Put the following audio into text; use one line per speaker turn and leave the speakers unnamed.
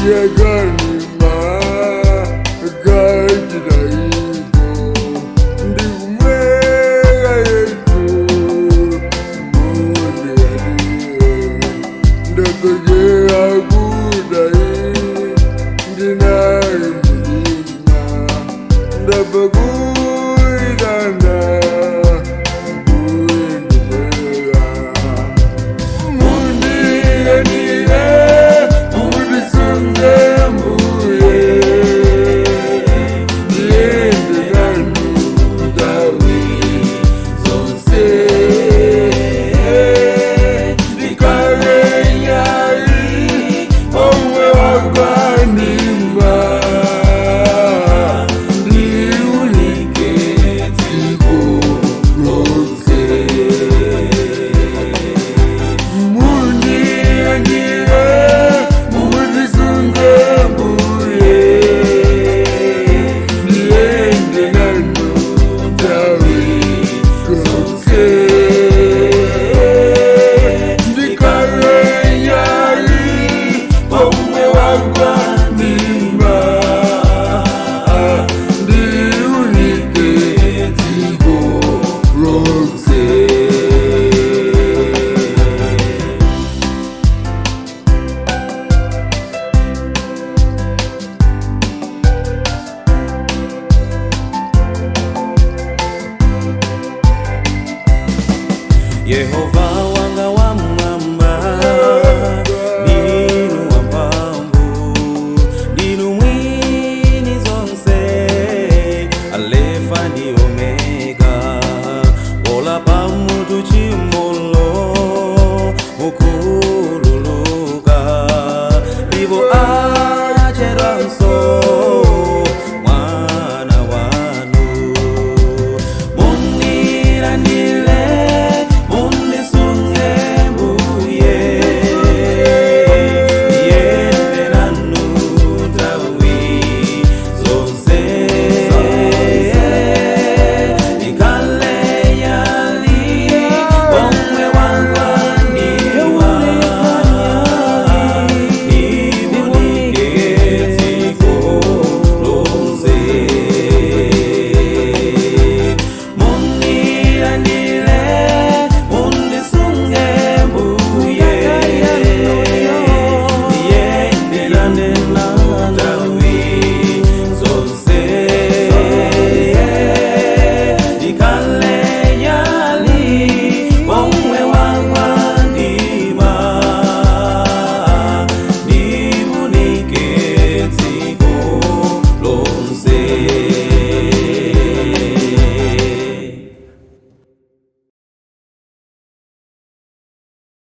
Ndiyakanima kachidayiko ndikumweka Yesu mundiyandiye ndakojera kudai ndinaye mudima ndabva kuidana kuendimweka. Mundiyandiye mundisunge mbuye ndiyende nanu nthawi zonse ndikhale nyali omwe wakwanimba ndiunike dziko lonse. Mundiyandiye mundisunge mbuye ndiyende nanu nthawi zonse ndikhale nyali pomwe wakwanimba ndiunike dziko lonse.
Yehova wanga wa mwamba, ndinu wamphamvu, ndinu mwini zonse, Alefa ndi Omega, ola pamutu chimolo mukhululuka, ndipo acheranso mwana wanu. Mundilandile, mundisunge mbuye, ndiyende nanu nthawi zonse, ndikhale nyali pomwe wangwaniwa, ndiwunike dziko lonse. Mundilandile, mundisunge mbuye, ndiyende nanu nthawi